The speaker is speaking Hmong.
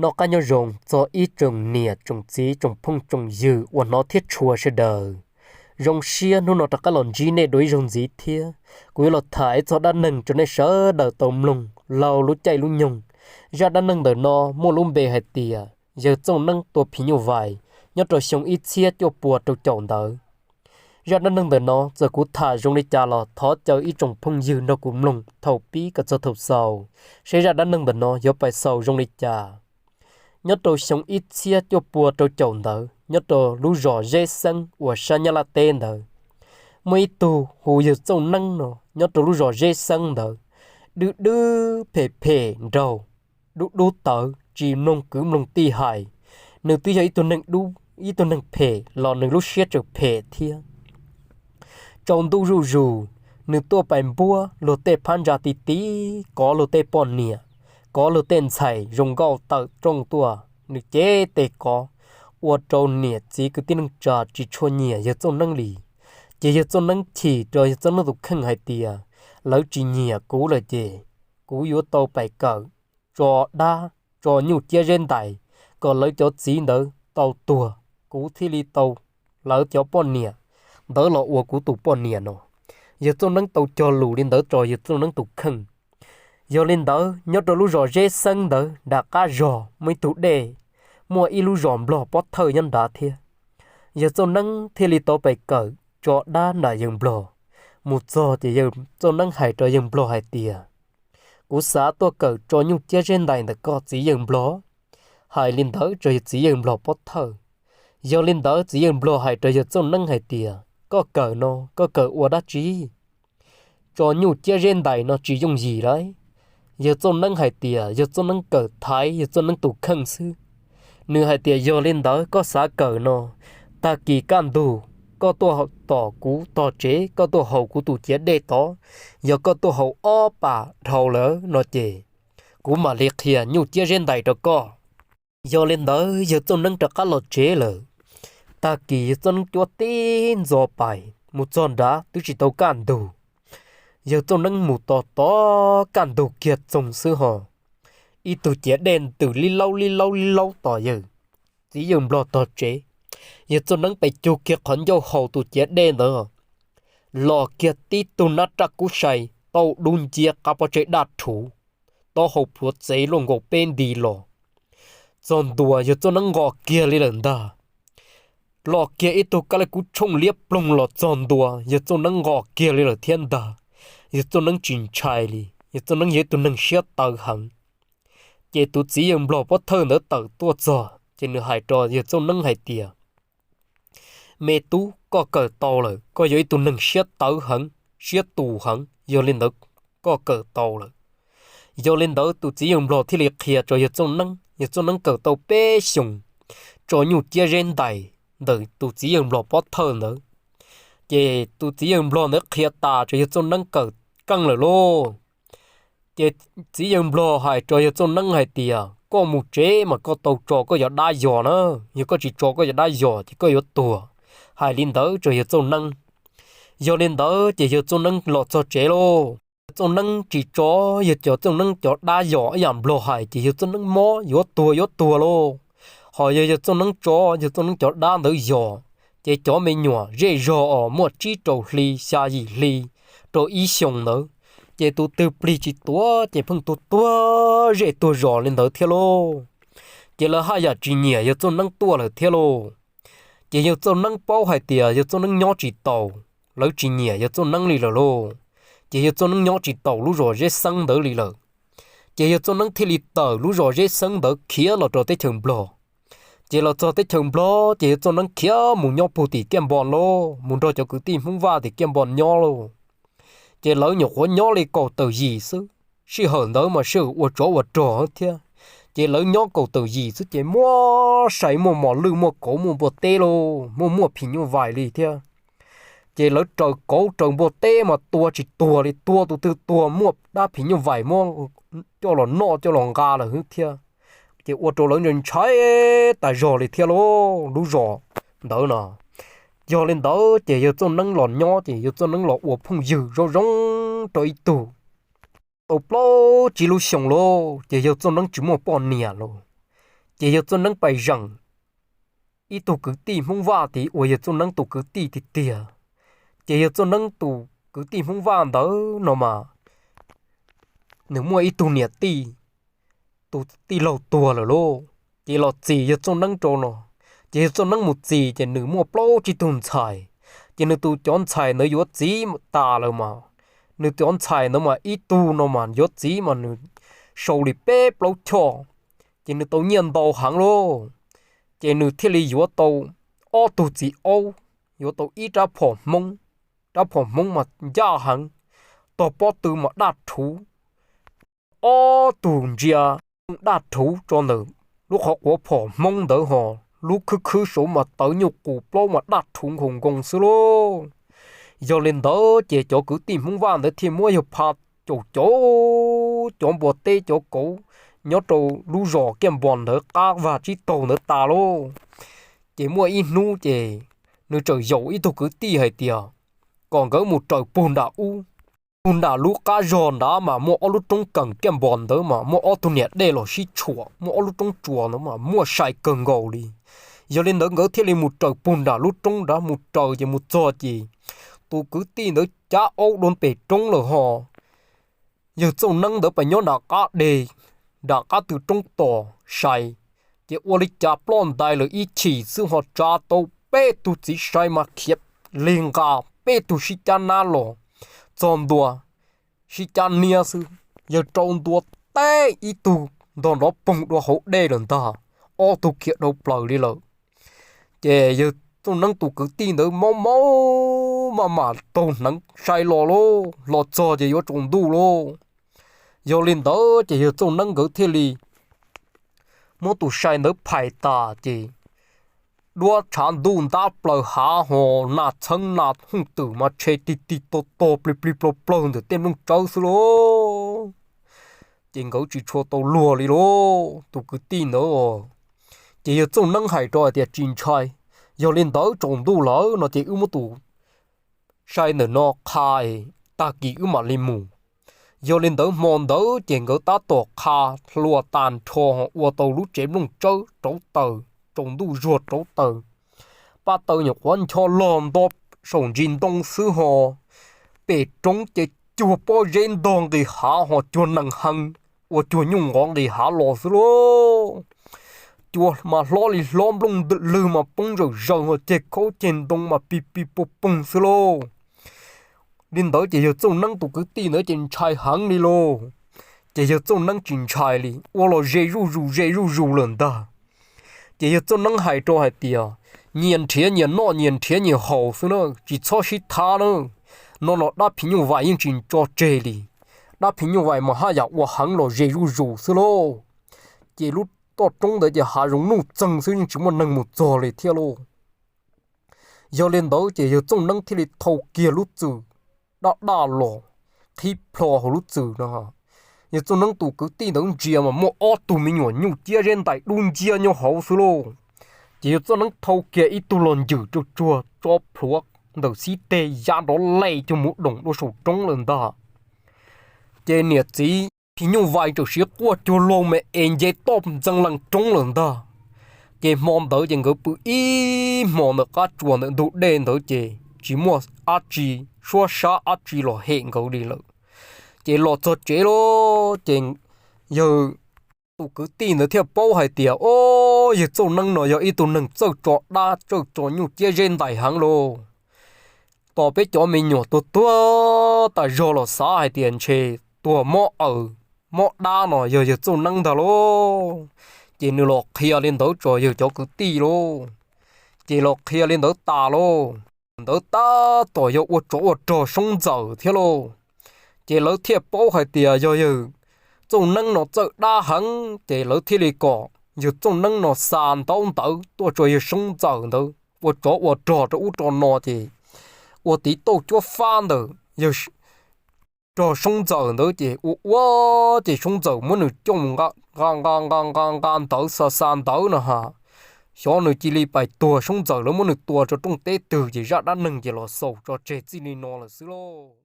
Noj qab nyob zoo txog ib tsoom niam tsoom txiv tsoom phooj tsoom ywg uas hnov thiab tshua sawv daws. Zoo siab hnub no rov qab los ntsib nej dua ib zaug ntxiv thiab. Kuv yuav los tham ib txog dab neeg rau nej sawv daws tau mloog laug lub caij lub nyoog. Zaj dab neeg ntawm no muaj lub npe hais tias yawg Txooj Neeb tua phim nyuj vais nyob rau xyoo ib txhiab cuaj pua rau caum ntawd. Zaj dab neeg ntawm no txawm kuv tham zoo li cas los thov caw ib tsoom phooj ywg nrog kuv mloog thaum pib kom txog thaum xaus, seb zaj dab neeg ntawm no yuav pais xaus zoo li cas. Nyob rau xyoo ib txhiab cuaj pua rau caum ntawd, nyob rau lub zos Zeb Xeeb uas sab Nyab Laj teb ntawd, muaj ib tug hu yawg Txooj Neeb no nyob rau lub zos Zeb Xeeb ntawd, dwb dwb phem phem nraug, dub dub tawv tsis mloog kwv mloog tij hais. Nws twb yog ib tug neeg dub ib tug neeg phem los nws lub siab tseem phem thiab. Tsaus ntuj zuj zus, nws tuaj pais npuab luag tej phab ntsa ti ti, kov luag tej poj niam, kov luag tej ntxhais zoo nkauj tawm rooj tuaj, nws cev tes kov, ua rau niam txiv kwv tij neej tsa tsis tshua nyiam yawg Txooj Neeb li. Ces yawg Txooj Neeb chim rau yawg Txooj Neeb tus kheej hais tias lawv tsis nyiam kuv lawm ces kuv yuav tau pais kawm tso dab, tso nyuj ciab zeb ntais, kom lawv cov txiv ntawd tau tuag, kuv thiaj li tau lawv cov poj niam ntawd los ua kuv tus poj niam no. Yawg Txooj Neeb tau cog lus li ntawd rau yawg Txooj Neeb tus kheej. Yog li ntawd, nyob rau lub zos Zeb Xeeb ntawd nram qab zog muaj ib tug dej, muaj ib lub zos Nplog Pob Thawj nyob nrad thiab. Yawg Txooj Neeb thiaj li tau pais kawm tso dab nram yawg Nplog. Mus txog ces yawg Txooj Neeb hais rau yawg Nplog hais tias, kuv xav tuaj kawm tso nyuj ciab zeb ntais ntawm koj txiv yawg Nplog. Hais li ntawd rau yawg txiv yawg Nplog Pob Thawj. Yog li ntawd txiv yawg Nplog hais rau yawg Txooj Neeb hais tias, koj kawm no koj kawm ua dab tsi? Tso nyuj ciab zeb ntais no tsis yooj yim lauj. Yawg Txooj Neeb hais tias yawg Txooj Neeb kawm thaiv yawg Txooj Neeb tus kheej xwb. Nws hais tias yog li ntawd koj xav kawm no, tag kis kaj ntug koj tuaj tom kuv tog tsev, koj tuaj haus kuv tus ciav dej tod, yog koj tuaj haus ob pas dhau lawm no ces kuv mam li qhia nyuj ciab zeb ntais rau koj. Yog li ntawd yawg Txooj Neeb rov qab los tsev lawm. Tag kis yawg Txooj Neeb cuab tib ntxov pais mus txog nrad twb tsis tau kaj ntug. Yawg Txooj Neeb mus tos tos kaj ntug kiag txoog xwb ho, ib tug ciav dej ntws lib laub lib laub lib laub tos yawg txiv yawg Nplog tog tsev. Yawg Txooj Neeb pes cug kiag qhov ncauj haus tus ciav dej ntawd, los kiag tib tug nab raj kub sai tau dub nciab qab pob tsaig daj rhuv, taub hau plhuav txev luaj nkaus peb nti los. Txog ntua yawg Txooj Neeb nqos kiag li lawm ntag. Los kiag ib tug kab li kub tshooj liab ploog los txog ntua yawg Txooj Neeb nqos kiag li lawm thiab ntag. Yawg Txooj Neeb tsis ntshai li, yawg Txooj Neeb yog ib tug neeg siab tawv heev. Ces tus txiv yawg Nplog Pob Thawj ntawd tawm tuaj txog ces nws hais rau yawg Txooj Neeb hais tias, me tub, koj kawm tau lawm, koj yog ib tug neeg siab tawv heev, siab tus heev, yog li ntawd koj kawm tau lawm. Yog li ntawd tus txiv yawg Nplog thiaj li qhia rau yawg Txooj Neeb, yawg Txooj Neeb kawm tau peb xyoos tso nyuj ciab zeb ntais ntawm tus txiv yawg Nplog Pob Thawj ntawd. Ces tus txiv yawg Nplog ntawd qhia tas rau yawg Txooj Neeb kawm keej lawm lauj. Ces txiv yawg Nplog hais rau yawg Txooj Neeb hais tias, koj mus tsev mas koj tau tso koj cov dab yos na, yog koj tsis tso koj cov dab yos ces koj yuav tuag. Hais li ntawd rau yawg Txooj Neeb. Yog li ntawd ces yawg Txooj Neeb los txog tsev lauj. Yawg Txooj Neeb tsis tso yawg cov Txooj Neeb cov dab yos ib yam Nplog hais ces yawg Txooj Neeb mob yuav tuag yuav tuag lauj. Ho yog yawg Txooj Neeb tso yawg Txooj Neeb cov dab ntawd yos, ces cov me nyuam zej zog os muaj tsib rau hli xya yim hli rau ib xyoos ntawd, ces tus twg plig tsis tuav ces pheej tuag tuag zej tuag zos li ntawd thiab lauj. Ces lawv haj yam tsis nyiam yawg Txooj Neeb tuaj lawm thiab lauj. Ces yawg Txooj Neeb paub hais tias yawg Txooj Neeb nyob tsis taus, lawv tsis nyiam yawg Txooj Neeb li lawm lauj. Ces yawg Txooj Neeb nyob tsis taus lub zos Zeb Xeeb ntawd li lawm. Ces yawg Txooj Neeb thiaj li tawm lub zos Zeb Xeeb ntawd khiav los rau teb chaws Nplog. Ces los txog teb chaws Nplog ces yawg Txooj Neeb khiav mus nyob puag tim Kiaj Npo lauj, mus nrog cov kwv tij Hmoob Vaj tim Kiaj Npo nyob lauj. Ces lawv nyuam qhuav nyob li kaum tawm yim xwb, sij hawm ntawd mas sij hawm ua tsov ua rog thiab. Ces lawv nyob kaum tawm yim xwb ces muaj sai muaj mos lwj muaj kauv muaj npua teb lauj, muaj muaj phim nyuj vais li thiab. Ces lawv raws kauv raws npua teb mas tua tsis tuag li, tua tus twg tuag muaj dab phim nyuj vais muab coj los noj coj los nqa lawm thiab. Ces ua rau lawv ntshai tas zog li thiab lauj, lub zos ntawd no. Yog li ntawd ces yawg Txooj Neeb los nyob ces yawg Txooj Neeb los ua phooj ywg zoo zoo rau ib tug. Tau plaub tsib lub xyoo lauj ces yawg Txooj Neeb tsis muaj poj niam lauj. Ces yawg Txooj Neeb pais zeem ib tug kwv tij Hmoob Vaj tid uas yawg Txooj Neeb tus kwv tij tiag tiag. Ces yawg Txooj Neeb tus kwv tij Hmoob Vaj ntawd no mas nws muaj ib tug niam tij, tus tij laug tuag lawm lauj, ces los txis yawg Txooj Neeb rau no. Ces yawg Txooj Neeb mus txis ces nws muaj plaub tsib tug ntxhais, ces nws tus cov ntxhais ntawd yuav txiv tas lawm mas, nws cov ntxhais ntawd mas ib tug no mas yuav txiv mas nws sau li peb plaub choj, ces nws tau nyiaj ntau heev lauj. Ces nws thiaj li yuav tau ob tug txiv aub, yuav tau ib rab phom Hmoob, rab phom Hmoob mas ncaj heev, tog pob tw mas daj rhuv, ob tug ntsia daj rhuv tso ntawm lub qhov quav phom Hmoob ntawd ho, lub khwb khwb saud mas tawv nyuj qus plaub mas daj rhuv nkaus nkoos xwb lauj. Yog li ntawd ces cov kwv tij Hmoob Vaj ntawd thiaj muab yawg pha caum caum cov npua teb cov kauv nyob rau lub zos Kiaj Npos ntawd qab vag tsib taug ntawd tas lauj. Ces muaj ib hnub ces nws txawm yaum ib tug kwv tij hais tias kom nkawd mus raws pug nram ub, pug nram lub qab zog nrad mas muaj ob lub roob keem Kiaj Npos ntawd mas muaj ob tug niam dej los sib tshuam, muaj ob lub roob tsuas ntawd mas muaj sai kawg nkaus li. Yog li ntawd nkawd thiaj li mus raws pug nram lub roob nrad, mus raws ces mus txog ces tus kwv tij ntawd cab aub dua pem roob lawm ho, yawg Txooj Neeb ntawd pes nyob nram qab deg, nram qab tw roob tos sai, ces ua li cas ploj ntais lawm ib chim xwb ho tsa tau peb tug txiv sai mas khiav li nqa peb tug sib cab nab los txog ntua sib cab niab xwb, yawg rau ntua teb ib tug ntog nrov poog dua hauv dej lawm ntag, ob tug khiav dhau plaws li lawm. Ces yawg Txooj Neeb tus kwv tij ntawd maub maub maj mam taug hneev sai los lauj, los txog ces yuav tsaus ntuj lauj. Yog li ntawd ces yawg Txooj Neeb nkawd thiaj li muab tus sai ntawd phais tas ces duab tshav ntuj ntab plaws hav ho, nas txheeb nas hooj twm mas tshe tig tig tog tog plig plig plaws plaws ntawm tej nplooj tsawb xwb lauj. Ces nkawd tsis tshua tau luag li lauj, tus kwv tij ntawd. Ces yawg Txooj Neeb hais rau hais tias tsis ntshai, yog li ntawd tsaus ntuj lawm no ces wb muab tus sai ntawm no qha, tag kis wb mam li mus. Yog li ntawd hmo ntawd ces nkawd tab tom qha hlua tag nrho ua tau lub tsev nplooj tsawb rauv taws, tsaus ntuj zuag rauv taws, paj taws nyuam qhuav ncho log nto saum ntsis ntoo xwb ho, pem roob ces cuag pob zeb ntog nqis hav ho cuag nees hee, ua cuag nyuj nqov nqis hav los xwb lauj. Cua mas hlob li hlob, nplooj lwg mas poob zawm zaws ho ceg khaub ceg ntoo mas pig pig puag poog xwb lauj. Li ntawd ces yawg Txooj Neeb tus kwv tij ntawd ces ntshai heev li lauj. Ces yawg Txooj Neeb tsis ntshai li, ua los ze zuj zus ze zuj zus lawm ntag. Ces yawg Txooj Neeb hais rau hais tias, nyias nrhiav nyias noj, nyias nrhiav nyias haus xwb na, tsis txhob sib thab na. No los dab phim nyuj vais yeej tsis tso tseg li. Dab phim nyuj vais mas haj yam ua heev los ze zuj zus xwb lauj. Ces lub toj roob ntawd ces hav zoov nuj txeeg xwb, yeej tsis muaj neeg mus txog li thiab lauj. Yog li ntawd ces yawg Txooj Neeb thiaj li thau kiag lub txwm daj daj los qhib plho hauv lub txwm no. Yawg Txooj Neeb tus kwv tij ntawd ntsia mas muaj ob tug me nyuam nyuj ciab zeb ntais dub nciab nyob hauv xwb lauj. Ces yawg Txooj Neeb thau kiag ib tug los ncwm tsuag tsuag tso plhuav ntawm xib teg ya nrov lem cuag muv doom dua saum roob lawm ntag. Ces niam txiv phim nyuj vais txawm siv quaj cuag laug me es nce toj ntxees lees roob lawm ntag. Ces hmo ntawd ces nkawd pw ib hmo ntawm qab tsuas ntawm ntug dej ntawd ces tsis muaj dab tsi suab sab dab tsi los hem nkawd li lawm. Ces los txog tsev lauj, ces yawg tus kwv tij ntawd thiaj paub hais tias, o, yawg Txooj Neeb no yog ib tug neeg txawj tso dab txawj tso nyuj ciab zeb ntais heev lauj. Tos peb cov me nyuam tuag tuag tas zog los xav hais tias ntshe tuag mob aws mob dab no yog yawg Txooj Neeb ntag lauj. Ces nws los qhia li ntawd rau yawg cov kwv tij lauj. Ces los qhia li ntawd tas lauj, ntawd tab tom yog ua tsov ua rog soob ntxawm thiab lauj. Ces lawv thiaj paub hais tias yog yawg Txooj Neeb no txawj dab heev, ces lawv thiaj li kom yawg Txooj Neeb no xa ntaub ntawv tuaj rau yawg soob ntxawm ntawd ua tsov ua rog rau ub rau no ces ua tiv tauj cuab fab ntawm yawg rog soob ntxawm ntawd ces ua ua ces soob ntxawm muab nws cooj nqa nqa nqa nqa ntawv xa xa ntawv no ha. Xyov nws cia li pais tuag, soob ntxawm lawv muab nws tua rau rooj teb twg ces zaj dab neeg ces los xaus tso tseg txij li no lawm xwb lauj.